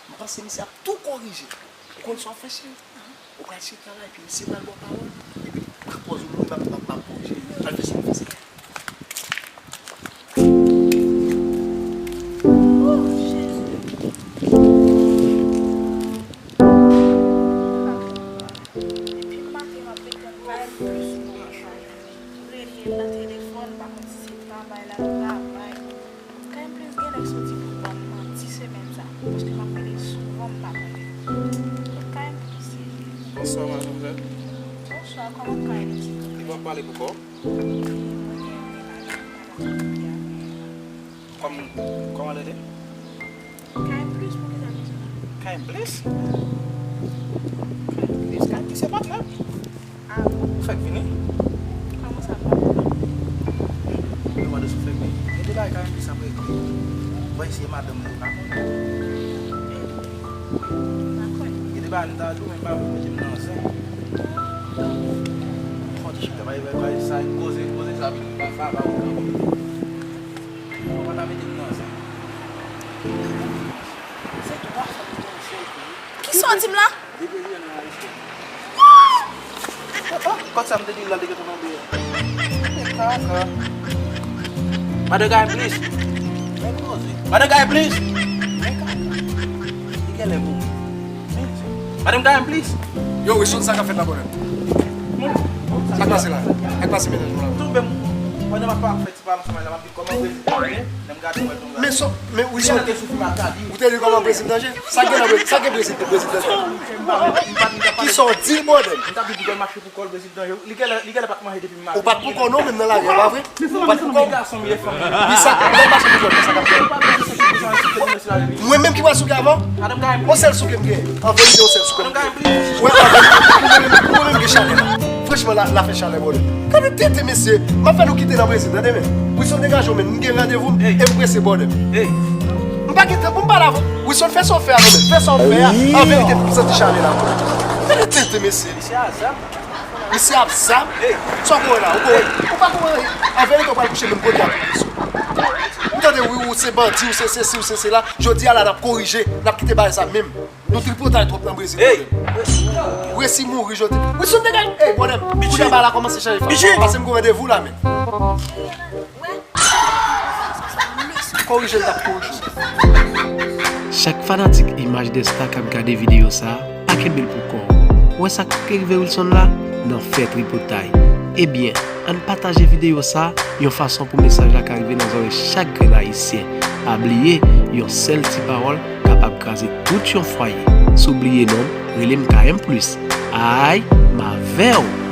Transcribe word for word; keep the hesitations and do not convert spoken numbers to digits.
M panse misye ap tou korije. Ou konn sa w ap fè, cheri? Ou pral chita la, epi misye pral ba w pawòl. Epi pran pòz ou, m ap, m ap, m ap korije. Al fè sa w ap fè, cheri. Oh, Jezi. Depi maten m ap rete kay plis pou mwen. Rele l nan telefòn, pa konn si se travay l al travay. Kay plis genlè soti pou ban m manti semèn sa, paske m ap rele l souvan, m pa konnen. Kay plis. Bonswa, madmwazèl. Bonswa, kòman kay li? Li pa pale pou kò? Mwen gen menaj mwen la, kounye a, men. Kòm, kòman l rele? Kay plis, poukisa misye la? Kay plis? Kay plis, kay plis se patnè m. Ah bon? Ou fèk vini? Kòman sa, m pa konn? Mwen mande si w fèk vini. Gen de bagay kay plis ap regle. Bon, se madanm li, ou pa konnen. Eh, m pa kwè. Gen de bagay m ta di w, men m pa vle mete m nan zen. Fò ti chita, bay, bay, bay, sa, koze, koze sa, vin, pa, pa, pa, ou kanpe. Ou pa ta mete m nan sa. Se twa fwa m te ansanm pou ou. Kisa w di m la? Depi li an Ayisyen. Oh, oh, kòt sa m te di l la, li te gentan tonbe a. E kaka. Madan Guy, please. Men koze. Madan Guy, please. Men kaka. Li genlè mouri. Men, madan Guy, please. Yo, Wilson, sa k ap fèt la, bòdè? Sa k pase la? Sa k pase, medam, la? Tonbe m. Pandan m ap fè ti pale ansanm avè l, m ap di kòman Brezil danje. Lè m gade, m wè l tonbe. Men so, men Wilson, ou te di kòman Brezil danje? Sa gen nan Brezil, sa gen Brezil, Brezil danje? Kisa w di, bòdè? M t ap di Google mache pou kò l, Brezil danje. Li genlè, li genlè pa t manje depi maten. Ou pa t pou kò non, menm nan lari, pa vre? Ou pa t pou kò. Li sa, lè l mache pou kò l, sa k ap fèt? Mwen menm ki pral souke avan? On sèl souke m gen. An verite, on sèl souke m gen. Wè, an verite, pou mwen menm, pou mwen menm gen chalè la. Franchman, la, la fè chalè, bòdè. Gade tenten, mesye. M ap fè nou kite nan Brezil, tande, men. Wilson, degaje w, men. M gen randevou, e m prese, bòdè. M pa gen tan pou m pale avè w. Wilson, fè sa w fè a, non, men. Fè sa w fè a. An verite, m santi chalè la. Gade tenten, mesye. Misye ap zam. Sa w kwè la? Ou pa wè anyen. An verite, w pral kouche menm kote ak Wilson. M tande, wi, ou se bandi, ou se sesi, ou se sela. Jodi a la, n ap korije, n ap kite bagay sa menm. Nou tripotay twòp nan Brezil, bòdè. Resi mouri jodi. Wilson, degaje. Ey, bòdè. Kounye a bagay la kòmanse chanje fòm. Pase m gen randevou la, men. Korije l t ap korije. Chak fanatik Imaj Desta k ap gade videyo sa a, pa kenbe l pou kò w. Ou wè sa k rive Wilson la? Nan fè tripotay. Ebyen, ann pataje videyo sa a yon fason pou mesaj la ka rive nan zòrèy chak grenn Ayisyen. Pa bliye, yon sèl ti pawòl kapab kraze tout yon fwaye. Si w bliye non m, rele m K M plis. Ay, m avè w!